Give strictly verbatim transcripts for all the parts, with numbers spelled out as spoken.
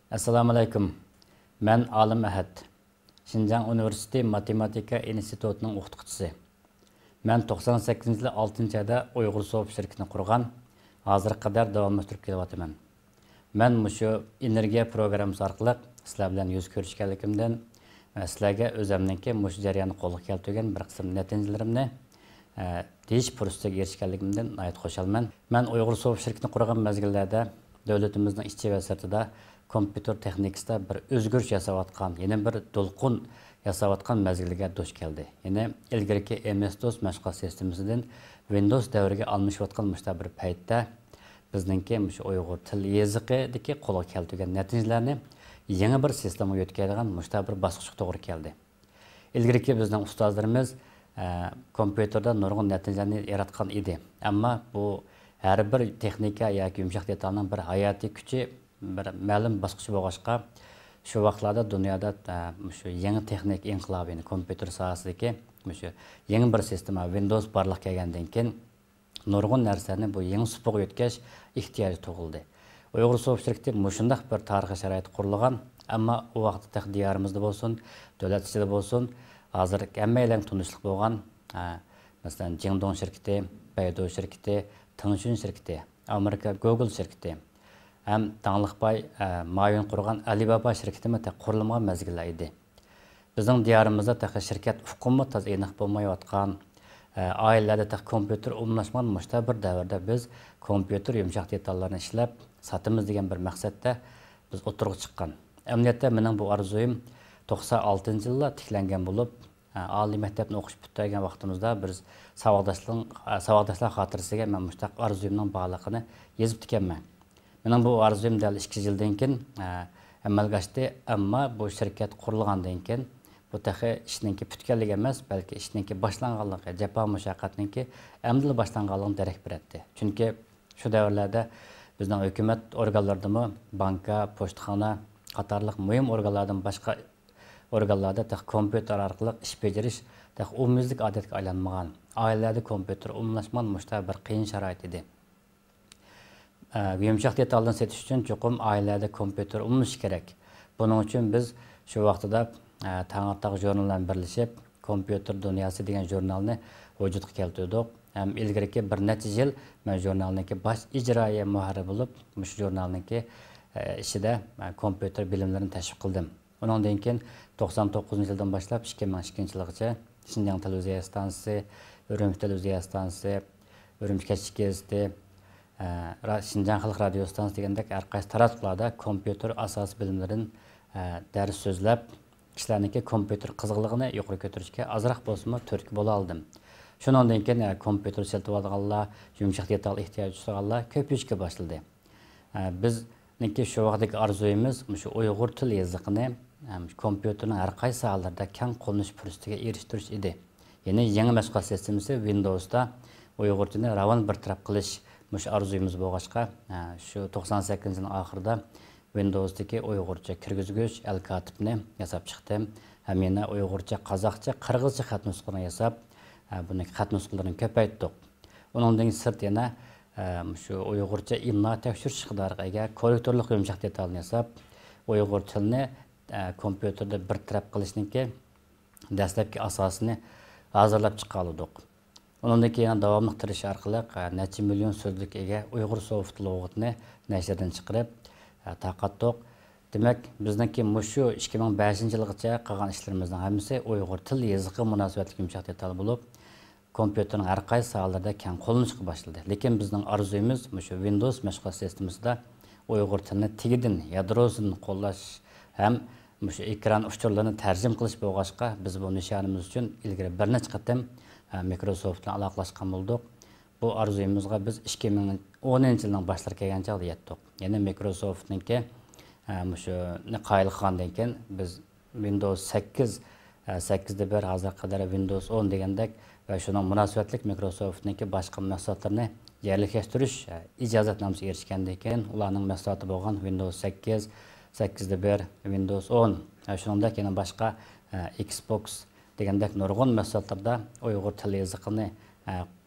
ئەسسالامۇئەلەيكۇم. مەن ئالىم ئەھەت. شىنجاڭ ئۇنىۋېرسىتېتى ماتېماتىكا ئىنستىتۇتىنىڭ ئوقۇتقۇچىسى. مەن توقسان سەككىزىنچى يىلى ئالتىنچى ئايدا ئۇيغۇر سوفت شىركىتىنى قۇرغان، ھازىرغا قەدەر داۋاملاشتۇرۇپ كېلىۋاتىمەن. مەن مۇشۇ ئېنېرگىيە پروگراممىسى ئارقىلىق سىلەر بىلەن يۈز كۆرۈشكەنلىكىمدىن ۋە سىلەرگە ئۆزۈمنىڭكى مۇشۇ جەرياندا قولغا كەلتۈرگەن بىر قىسىم نەتىجىلىرىمنى، ئە، دېيىش پۇرسىتىگە ئېرىشكەنلىكىمدىن ناھايىتى خۇشالمەن. مەن ئۇيغۇر سوفت شىركىتىنى قۇرغان مەزگىللەردە دۆلىتىمىزنىڭ ئىچى ۋە سىرتىدا كومپيۇتېر تېخنىكىسىدا بىر ئۆزگىرىش ياساۋاتقان، يەنە بىر دولقۇن ياساۋاتقان مەزگىلگە دۇچ كەلدى. يەنى ئىلگىرىكى ئېم ئېس دوس مەشغۇلات سىستېمىسىدىن ۋىندوۋس دەۋرىگە ئالمىشىۋاتقان مۇشۇنداق بىر پەيتتە، بىزنىڭكى مۇشۇ ئۇيغۇر تىل يېزىقىدىكى قولغا كەلتۈرگەن نەتىجىلەرنى يېڭى بىر سىستېمىغا يۆتكەيدىغان مۇشۇنداق بىر باسقۇچقا توغرا كەلدى. ئىلگىرىكى بىزنىڭ ئۇستازلىرىمىز، ئە، كومپيۇتېردا نۇرغۇن نەتىجىلەرنى ياراتقان ئىدى. ئەمما بۇ ھەر بىر تېخنىكا ياكى يۇمشاق دېتالنىڭ بىر ھاياتىي كۈچى، بىر مەلۇم باسقۇچى بولغاچقا، شۇ ۋاقىتلاردا دۇنيادا، ئە، مۇشۇ يېڭى تېخنىكا ئىنقىلابى، يەنى كومپيۇتېر ساھەسىدىكى مۇشۇ يېڭى بىر سىستېما، ۋىندوۋس بارلىققا كەلگەندىن كېيىن، نۇرغۇن نەرسىلەرنى بۇ يېڭى سۇپىغا يۆتكەش ئېھتىياجى تۇغۇلدى. ئۇيغۇر سوفت شىركىتى مۇشۇنداق بىر تارىخىي شارائىتتا قۇرۇلغان، ئەمما ئۇ ۋاقىتتا تېخى دىيارىمىزدا بولسۇن، دۆلەت ئىچىدە بولسۇن، ھازىر ھەممەيلەنگە تونۇشلۇق بولغان، ئە، مەسىلەن، جىڭدۇڭ شىركىتى، بەيدۇ شىركىتى، تېڭشۈن شىركىتى، ئامېرىكا گوگل شىركىتى ھەم داڭلىق باي، ئە، ماۋىن قۇرغان ئەلىبابا شىركىتىمۇ تېخى قۇرۇلمىغان مەزگىللەر ئىدى. بىزنىڭ دىيارىمىزدا تېخى شىركەت ئۇقۇمىمۇ تازا ئېنىق بولمايۋاتقان، ئە، ئائىلىلەردە تېخى كومپيۇتېر ئومۇملاشمىغان مۇشۇنداق بىر دەۋردە بىز كومپيۇتېر يۇمشاق دېتاللىرىنى ئىشلەپ ساتىمىز دېگەن بىر مەقسەتتە بىز ئوتتۇرىغا چىققان. ئەمەلىيەتتە مېنىڭ بۇ ئارزۇيۇم توقسان ئالتىنچى يىللا تىكلەنگەن بولۇپ، ئە، ئالىي مەكتەپنى ئوقۇش پۈتتۈرگەن ۋاقتىمىزدا بىر ساۋاقداشلىق، ئە، ساۋاقداشلار خاتىرىسىگە مەن مۇشۇنداق ئارزۇيۇمنىڭ بارلىقىنى يېزىپتىكەنمەن. مېنىڭ بۇ ئارزۇيۇم دەل ئىككى يىلدىن كېيىن، ئە، ئەمەلگە ئاشتى. ئەمما بۇ شىركەت قۇرۇلغاندىن كېيىن، بۇ تېخى ئىشنىڭكى پۈتكەنلىكى ئەمەس، بەلكى ئىشنىڭكى باشلانغانلىقى، جاپا مۇشەققەتنىڭكى ئەمدىلا باشلانغانلىقىنى دېرەك بېرەتتى. چۈنكى شۇ دەۋرلەردە بىزنىڭ ھۆكۈمەت ئورگانلىرىدىمۇ بانكا، پوچتىخانا قاتارلىق مۇھىم ئورگانلاردىن باشقا ئورگانلاردا تېخى كومپيۇتېر ئارقىلىق ئىش بېجىرىش تېخى ئومۇميۈزلۈك ئادەتكە ئايلانمىغان، ئائىلىلەردە كومپيۇتېر ئومۇملاشمىغان مۇشۇنداق بىر قىيىن شارائىت ئىدى. ئە، يۇمشاق دېتالنى سېتىش ئۈچۈن چوقۇم ئائىلىلەردە كومپيۇتېر ئومۇملىشىشى كېرەك. بۇنىڭ ئۈچۈن بىز شۇ ۋاقتىدا، ئە، تەڭرىتاغ ژۇرنىلى بىلەن بىرلىشىپ، كومپيۇتېر دۇنياسى دېگەن ژۇرنالنى ۋۇجۇدقا كەلتۈردۇق. ھەم ئىلگىرىكى بىر نەچچە يىل مەن ژۇرنالنىڭكى باش ئىجرائىيە مۇھەررىرى بولۇپ، مۇشۇ ژۇرنالنىڭكى، ئە، ئىچىدە، ئە، كومپيۇتېر بىلىملىرىنى تەشۋىق قىلدىم. ئۇنىڭدىن كېيىن توقسان توققۇزىنچى يىلدىن باشلاپ ئىككى مىڭ ئىككىنچى يىلغىچە شىنجاڭ تېلېۋىزىيە ئىستانسىسى، ئۈرۈمچى تېلېۋىزىيە ئىستانسىسى، ئۈرۈمچى كەچلىك گېزىتى، ئە، را-، شىنجاڭ خەلق رادىيو ئىستانسىسى دېگەندەك ھەر قايسى تاراتقۇلاردا كومپيۇتېر ئاساسىي بىلىملىرىدىن، ئە، دەرس سۆزلەپ، كىشىلەرنىڭكى كومپيۇتېر قىزغىنلىقىنى يۇقىرى كۆتۈرۈشكە ئازراق بولسىمۇ تۈرتكە بولا ئالدىم. شۇنىڭدىن كېيىن، ئە، كومپيۇتېر ئىشلىتىۋاتقانلار، يۇمشاق دېتال ئېھتىياجى دۇچ كەلگەنلەر كۆپىيىشكە باشلىدى. ئە، بىزنىڭكى شۇ ۋاقىتتىكى ئارزۇيىمىز مۇشۇ ئۇيغۇر تىل يېزىقىنى، ئە، مۇشۇ كومپيۇتېرنىڭ ھەر قايسى ساھەلىرىدە كەڭ قوللىنىش پۇرسىتىگە ئېرىشتۈرۈش ئىدى. يەنى يېڭى مەشغۇلات سىستېمىسى ۋىندوۋستا ئۇيغۇر تىلىنى راۋان بىر تەرەپ قىلىش مۇشۇ ئارزۇيىمىز بولغاچقا، ئە، شۇ توقسان سەككىزىنچى يىلنىڭ ئاخىرىدا ۋىندوۋستىكى ئۇيغۇرچە كىرگۈزگۈچ ئەلكاتىپنى ياساپ چىقتىم. ھەم يەنە ئۇيغۇرچە، قازاقچە، قىرغىزچە خەت نۇسخىلىرىنى ياساپ، ئە، بۇنىڭ خەت نۇسخىلىرىنى كۆپەيتتۇق. ئۇنىڭدىن سىرت يەنە، ئە، مۇشۇ ئۇيغۇرچە ئىملا تەكشۈرۈش ئىقتىدارىغا ئىگە كوررېكتورلۇق يۇمشاق دېتالنى ياساپ، ئۇيغۇر تىلىنى، ئە، كومپيۇتېردا بىر تەرەپ قىلىشنىڭكى دەسلەپكى ئاساسىنى ھازىرلاپ چىقالىدۇق. ئۇنىڭدىن كېيىن يەنە داۋاملىق تىرىشىش ئارقىلىق، ئە، نەچچە مىليون سۆزلۈككە ئىگە ئۇيغۇر سوفت لۇغىتىنى نەشردىن چىقىرىپ، ئە، تارقاتتۇق. دېمەك، بىزنىڭكى مۇشۇ ئىككى مىڭ بەشىنچى يىلغىچە قىلغان ئىشلىرىمىزنىڭ ھەممىسى ئۇيغۇر تىل يېزىقىغا مۇناسىۋەتلىك يۇمشاق دېتال بولۇپ، كومپيۇتېرنىڭ ھەر قايسى ساھەلىرىدە كەڭ قوللىنىشقا باشلىدى. لېكىن بىزنىڭ ئارزۇيىمىز مۇشۇ ۋىندوۋس مەشغۇلات سىستېمىسىدا ئۇيغۇر تىلىنى تېگىدىن، يادروسىدىن قوللاش ھەم مۇشۇ ئېكران ئۇچۇرلىرىنى تەرجىمە قىلىش بولغاچقا، بىز بۇ نىشانىمىز ئۈچۈن ئىلگىرى بىر نەچچە قېتىم، ئە، مىكروسوفت بىلەن ئالاقىلەشكەن بولدۇق. بۇ ئارزۇيىمىزغا بىز ئىككى مىڭ ئونىنچى يىلنىڭ باشلىرى كەلگەن چاغدا يەتتۇق. يەنى مىكروسوفتنىڭكى، ئە، مۇشۇنى قايىل قىلغاندىن كېيىن بىز ۋىندوۋس سەككىز، ئە، سەككىزدە بىر، ھازىرغا قەدەر ۋىندوۋس ئون دېگەندەك ۋە شۇنىڭ مۇناسىۋەتلىك مىكروسوفتنىڭكى باشقا مەھسۇلاتلىرىنى يەرلىكلەشتۈرۈش، ئە، ئىجازەتنامىسىگە ئېرىشكەندىن كېيىن، ئۇلارنىڭ مەھسۇلاتى بولغان ۋىندوۋس سەككىز، سەككىزدە بىر، ۋىندوۋس ئون، ئە، شۇنىڭدەك يەنە باشقا، ئە، ئېكسبوكس دېگەندەك نۇرغۇن مەھسۇلاتلاردا ئۇيغۇر تىل يېزىقىنى، ئە،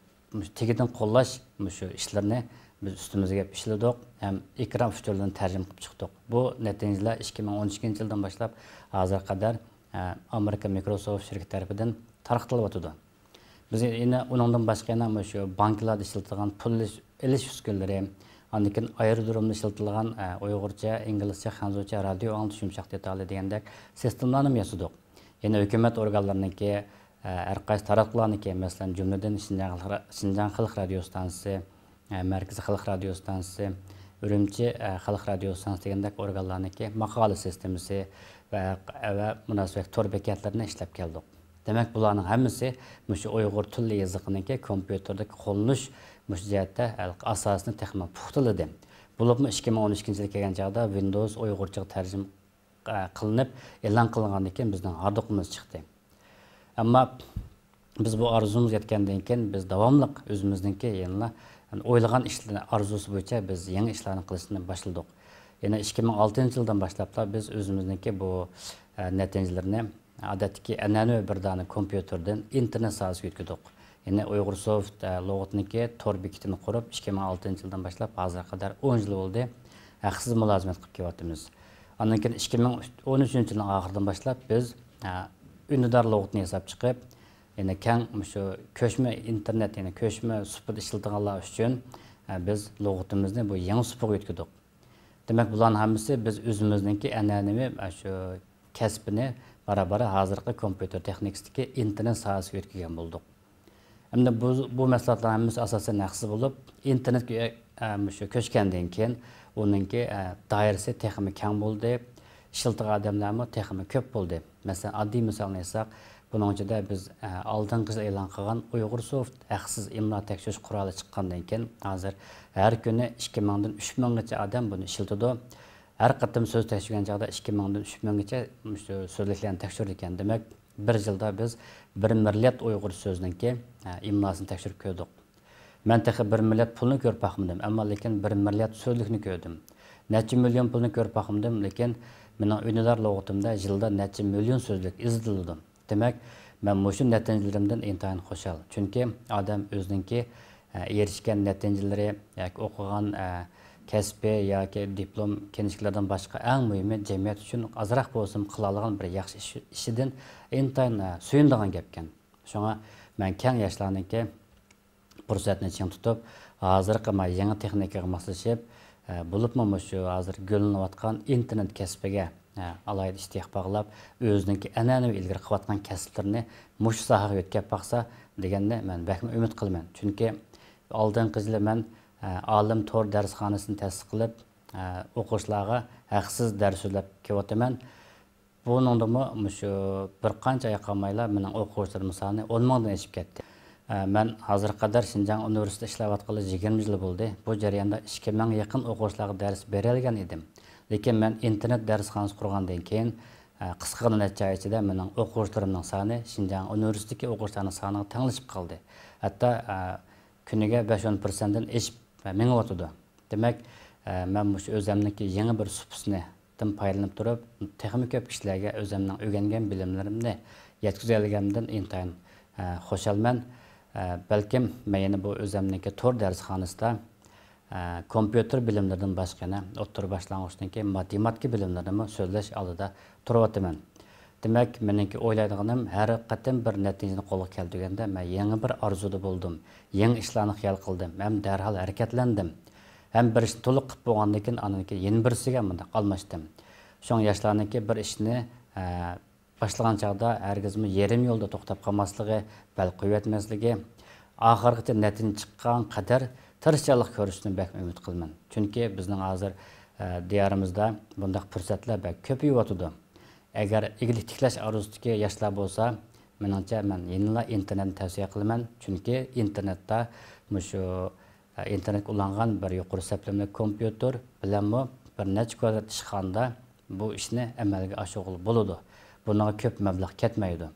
مۇشۇ تېگىدىن قوللاش مۇشۇ ئىشلىرىنى بىز ئۈستىمىزگە ئىشلىدۇق ھەم ئېكران ئۇچۇرلىرىنى تەرجىمە قىلىپ چىقتۇق. بۇ نەتىجىلەر ئىككى مىڭ ئون ئىككىنچى يىلدىن باشلاپ ھازىرغا قەدەر، ئە، ئامېرىكا مىكروسوفت شىركىتى تەرىپىدىن تارقىتىلىۋاتىدۇ. بىز يەنە ئۇنىڭدىن باشقا يەنە مۇشۇ بانكىلاردا ئىشلىتىدىغان پۇل ئېلىش، ئېلىش ئۈسكۈنىلىرى، ئاندىن كېيىن ئايرودرومدا ئىشلىتىدىغان، ئە، ئۇيغۇرچە، ئىنگلىزچە، خەنزۇچە رادىيو ئاڭلىتىش يۇمشاق دېتالى دېگەندەك سىستېمىلارنىمۇ ياسىدۇق. يەنە ھۆكۈمەت ئورگانلىرىنىڭكى، ئە، ھەر قايسى تاراتقۇلارنىڭكى، مەسىلەن، جۈملىدىن شىنجاڭ خەلق را-، شىنجاڭ خەلق رادىيو ئىستانسىسى، ئە، مەركىزىي خەلق رادىيو ئىستانسىسى، ئۈرۈمچى، ئە، خەلق رادىيو ئىستانسىسى دېگەندەك ئورگانلارنىڭكى ماقالە سىستېمىسى ۋە، ۋە مۇناسىۋەتلىك تور بېكەتلىرىنى ئىشلەپ كەلدۇق. دېمەك، بۇلارنىڭ ھەممىسى مۇشۇ ئۇيغۇر تىل يېزىقىنىڭكى كومپيۇتېردىكى قوللىنىش مۇشۇ جەھەتتە ھېلىقى ئاساسىنى تېخىمۇ پۇختىلىدى. بولۇپمۇ ئىككى مىڭ ئون ئىككىنچى يىل كەلگەن چاغدا ۋىندوۋس ئۇيغۇرچىغا تەرجىمە قىلىنىپ ئېلان قىلىنغاندىن كېيىن بىزنىڭ ھاردۇقىمىز چىقتى. ئەمما بىز بۇ ئارزۇمىزغا يەتكەندىن كېيىن بىز داۋاملىق ئۆزىمىزنىڭكى يەنىلا ئويلىغان ئىشلارنى، ئارزۇسى بويىچە بىز يېڭى ئىشلارنى قىلىشنى باشلىدۇق. يەنە ئىككى مىڭ ئالتىنچى يىلدىن باشلاپلا بىز ئۆزىمىزنىڭكى بۇ، ئە، نەتىجىلىرىنى ئادەتتىكى ئەنئەنىۋى بىر دانە كومپيۇتېردىن ئىنتېرنېت ساھەسىگە ئۆتكۈزدۇق. يەنى ئۇيغۇرسوفت، ئە، لۇغىتىنىڭكى تور بېكىتىنى قۇرۇپ، ئىككى مىڭ ئالتىنچى يىلدىن باشلاپ ھازىرغا قەدەر ئون يىل بولدى. ھەقسىز مۇلازىمەت قىلىپ كېلىۋاتىمىز. ئاندىن كېيىن ئىككى مىڭ ئون ئۈچىنچى يىلنىڭ ئاخىرىدىن باشلاپ بىز، ئە، ئۈندىدار لۇغىتىنى ياساپ چىقىپ، يەنى كەڭ مۇشۇ كۆچمە ئىنتېرنېت، يەنى كۆچمە سۇپىدا ئىشلىتىدىغانلار ئۈچۈن، ئە، بىز لۇغىتىمىزنى بۇ يېڭى سۇپىغا يۆتكىدۇق. دېمەك، بۇلارنىڭ ھەممىسى بىز ئۆزىمىزنىڭكى ئەنئەنىۋى، ئە، شۇ كەسپىنى بارا-بارا ھازىرقى كومپيۇتېر تېخنىكىسىدىكى ئىنتېرنېت ساھەسىگە يۆتكىگەن بولدۇق. ئەمدى بۇ، بۇ مەھسۇلاتلار ھەممىسى ئاساسەن ھەقسىز بولۇپ، ئىنتېرنېتكە، ئە، مۇشۇ كۆچكەندىن كېيىن ئۇنىڭكى، ئە، دائىرىسى تېخىمۇ كەڭ بولدى، ئىشلىتىدىغان ئادەملەرمۇ تېخىمۇ كۆپ بولدى. مەسىلەن، ئاددىي مىسالنى ئېيتساق، بۇنىڭ ئىچىدە بىز، ئە، ئالدىنقى يىل ئېلان قىلغان ئۇيغۇرسوفت ھەقسىز ئىملا تەكشۈرۈش قورالى چىققاندىن كېيىن، ھازىر ھەر كۈنى ئىككى مىڭدىن ئۈچ مىڭغىچە ئادەم بۇنى ئىشلىتىدۇ. ھەر قېتىم سۆز تەكشۈرگەن چاغدا ئىككى مىڭدىن ئۈچ مىڭغىچە مۇشۇ سۆزلۈكلەرنى تەكشۈرىدىكەن. دېمەك، بىر يىلدا بىز بىر مىليارد ئۇيغۇر سۆزىنىڭكى، ئە، ئىملاسىنى تەكشۈرۈپ كۆردۇق. مەن تېخى بىر مىليارد پۇلنى كۆرۈپ باقمىدىم، ئەمما لېكىن بىر مىليارد سۆزلۈكنى كۆردۈم. نەچچە مىليون پۇلنى كۆرۈپ باقمىدىم، لېكىن مېنىڭ ئۈندىدار لۇغىتىمدا يىلدا نەچچە مىليون سۆزلۈك ئىزدىلىدۇ. دېمەك، مەن مۇشۇ نەتىجىلىرىمدىن ئىنتايىن خۇشال. چۈنكى ئادەم ئۆزىنىڭكى، ئە، ئېرىشكەن نەتىجىلىرى ياكى ئوقۇغان، ئە، كەسپى ياكى دىپلوم كىنىشكىلىرىدىن باشقا، ئەڭ مۇھىمى جەمئىيەت ئۈچۈن ئازراق بولسىمۇ قىلالىغان بىر ياخشى ئىش، ئىشىدىن ئىنتايىن، ئە، سۆيۈنىدىغان گەپكەن. شۇڭا مەن كەڭ ياشلارنىڭكى پۇرسەتنى چىڭ تۇتۇپ، ھازىرقى ما يېڭى تېخنىكىغا ماسلىشىپ، ئە، بولۇپمۇ مۇشۇ ھازىر گۈللىنىۋاتقان ئىنتېرنېت كەسپىگە، ئە، ئالاھىدە ئىشتىياق باغلاپ، ئۆزىنىڭكى ئەنئەنىۋى ئىلگىرى قىلىۋاتقان كەسىپلىرىنى مۇشۇ ساھەگە يۆتكەپ باقسا دېگەننى مەن بەكمۇ ئۈمىد قىلىمەن. چۈنكى ئالدىنقى يىلى مەن، ئە، ئالىم تور دەرسخانىسىنى تەسىس قىلىپ، ئە، ئوقۇغۇچىلارغا ھەقسىز دەرس سۆزلەپ كېلىۋاتىمەن. بۇنىڭدىمۇ مۇشۇ بىر قانچە ئاي قالمايلا مېنىڭ ئوقۇغۇچىلىرىمنىڭ سانى ئون مىڭدىن ئېشىپ كەتتى. ئە، مەن ھازىرغا قەدەر شىنجاڭ ئۇنىۋېرسىتېتىدا ئىشلەۋاتقىلى يىگىرمە يىل بولدى. بۇ جەرياندا ئىككى مىڭ يېقىن ئوقۇغۇچىلارغا دەرس بېرەلىگەن ئىدىم. لېكىن مەن ئىنتېرنېت دەرسخانىسى قۇرغاندىن كېيىن، ئە، قىسقىغىنە نەچچە ئاي ئىچىدە مېنىڭ ئوقۇغۇچىلىرىمنىڭ سانى شىنجاڭ ئۇنىۋېرسىتېتىدىكى ئوقۇغۇچىلارنىڭ سانىغا تەڭلىشىپ قالدى. ھەتتا، ئە، كۈنىگە بەش ئون پىرسەنتتىن ئېشىپ مېڭىۋاتىدۇ. دېمەك، ئە، مەن مۇشۇ ئۆزەمنىڭكى يېڭى بىر سۇپىسىنى دىن پايدىلىنىپ تۇرۇپ، تېخىمۇ كۆپ كىشىلەرگە ئۆزەمنىڭ ئۆگەنگەن بىلىملىرىمنى يەتكۈزەلىگەنلىكىمدىن ئىنتايىن، ئە، خۇشالمەن. ئە، بەلكىم مەن يەنە بۇ ئۆزەمنىڭكى تور دەرسخانىسىدا، ئە، كومپيۇتېر بىلىملىرىدىن باشقا يەنە ئوتتۇرا باشلانغۇچنىڭكى ماتېماتىكا بىلىملىرىنىمۇ سۆزلەش ئالدىدا تۇرۇۋاتىمەن. دېمەك، مېنىڭكى ئويلايدىغىنىم، ھەر قېتىم بىر نەتىجىنى قولغا كەلتۈرگەندە، مەن يېڭى بىر ئارزۇدا بولدۇم، يېڭى ئىشلارنى خىيال قىلدىم ھەم دەرھال ھەرىكەتلەندىم. ھەم بىر ئىشنى تولۇق قىلىپ بولغاندىن كېيىن، ئاندىن كېيىن يەنە بىرسىگە مۇنداق ئالماشتىم. شۇڭا ياشلارنىڭكى بىر ئىشنى، ئە، باشلىغان چاغدا ھەرگىزمۇ يېرىم يولدا توختاپ قالماسلىقى، بەل قويۇۋەتمەسلىكى، ئاخىرغىچە نەتىجە چىققان قەدەر تىرىشچانلىق كۆرسىتىشىنى بەك ئۈمىد قىلىمەن. چۈنكى بىزنىڭ ھازىر، ئە، دىيارىمىزدا بۇنداق پۇرسەتلەر بەك كۆپىيىۋاتىدۇ. ئەگەر ئىگىلىك تىكلەش ئارزۇسىدىكى ياشلار بولسا، مېنىڭچە مەن يەنىلا ئىنتېرنېتنى تەۋسىيە قىلىمەن. چۈنكى ئىنتېرنېتتا مۇشۇ، ئە، ئىنتېرنېتكە ئۇلانغان بىر يۇقىرى سەپلىمىلىك كومپيۇتېر بىلەنمۇ بىر نەچچە كۋادرات ئىشخانىدا بۇ ئىشنى ئەمەلگە ئاشۇرغىلى بولىدۇ. بۇنىڭغا كۆپ مەبلەغ كەتمەيدۇ.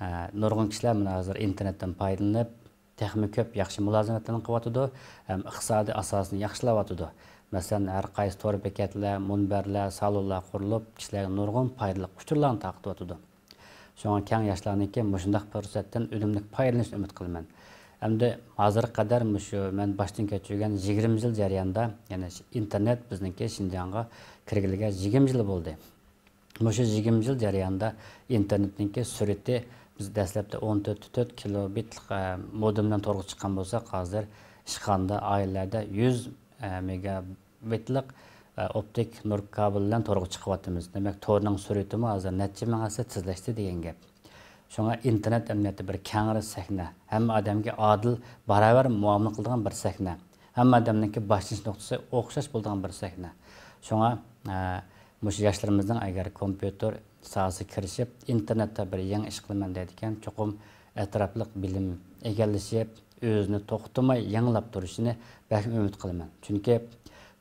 ئە، نۇرغۇن كىشىلەر مانا ھازىر ئىنتېرنېتتىن پايدىلىنىپ، تېخىمۇ كۆپ ياخشى مۇلازىمەتلەرنى قىلىۋاتىدۇ ھەم ئىقتىسادىي ئاساسىنى ياخشىلاۋاتىدۇ. مەسىلەن، ھەر قايسى تور بېكەتلەر، مۇنبەرلەر، سالونلار قۇرۇلۇپ، كىشىلەرگە نۇرغۇن پايدىلىق ئۇچۇرلارنى تارقىتىۋاتىدۇ. شۇڭا كەڭ ياشلارنىڭكى مۇشۇنداق پۇرسەتتىن ئۈنۈملۈك پايدىلىنىشىنى ئۈمىد قىلىمەن. ئەمدى ھازىرغا قەدەر مۇشۇ مەن باشتىن كەچۈرگەن يىگىرمە يىل جەريانىدا، يەنى ئىنتېرنېت بىزنىڭكى شىنجاڭغا كىرگىلىگە يىگىرمە يىل بولدى. مۇشۇ يىگىرمە يىل جەريانىدا ئىنتېرنېتنىڭكى سۈرئىتى، بىز دەسلەپتە ئون تۆت تۆت كىلوبىتلىق، ئە، مودېم بىلەن تورغا چىققان بولساق، ھازىر ئىشخانىدا، ئائىلىلەردە يۈز، ئە، مېگابىتلىق، ئە، ئوپتىك نۇر كابېل بىلەن تورغا چىقىۋاتىمىز. دېمەك، تورنىڭ سۈرئىتىمۇ ھازىر نەچچە مىڭ ھەسسە تېزلەشتى دېگەن گەپ. شۇڭا ئىنتېرنېت ئەمەلىيەتتە بىر كەڭرى سەھنە، ھەممە ئادەمگە ئادىل، باراۋەر مۇئامىلە قىلىدىغان بىر سەھنە، ھەممە ئادەمنىڭكى باشلىنىش نۇقتىسى ئوخشاش بولىدىغان بىر سەھنە. شۇڭا، ئە، مۇشۇ ياشلىرىمىزنىڭ ئەگەر كومپيۇتېر ساھەسىگە كىرىشىپ، ئىنتېرنېتتا بىر يېڭى ئىش قىلىمەن دەيدىكەن، چوقۇم ئەتراپلىق بىلىم ئىگىلىشىپ، ئۆزىنى توختىماي يېڭىلاپ تۇرۇشىنى بەك ئۈمىد قىلىمەن. چۈنكى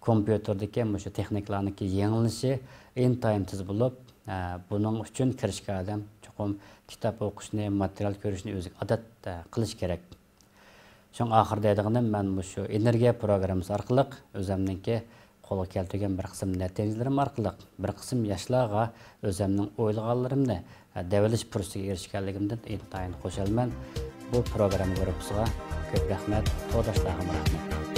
كومپيۇتېردىكى مۇشۇ تېخنىكىلارنىڭكى يېڭىلىنىشى ئىنتايىن تېز بولۇپ، ئە، بۇنىڭ ئۈچۈن كىرىشكەن ئادەم چوقۇم كىتاب ئوقۇشنى، ماتېرىيال كۆرۈشنى ئۆزىگە ئادەت، ئە، قىلىش كېرەك. شۇڭا ئاخىرىدا دەيدىغىنىم، مەن مۇشۇ ئېنېرگىيە پروگراممىسى ئارقىلىق ئۆزۈمنىڭكى قولغا كەلتۈرگەن بىر قىسىم نەتىجىلىرىم ئارقىلىق بىر قىسىم ياشلارغا ئۆزۈمنىڭ ئويلىغانلىرىمنى، ئە، دەۋېلىش پۇرسىتىگە ئېرىشكەنلىكىمدىن ئىنتايىن خۇشالمەن. بۇ پروگرامما گۇرۇپپىسىغا كۆپ رەھمەت، تورداشلارغىمۇ رەھمەت.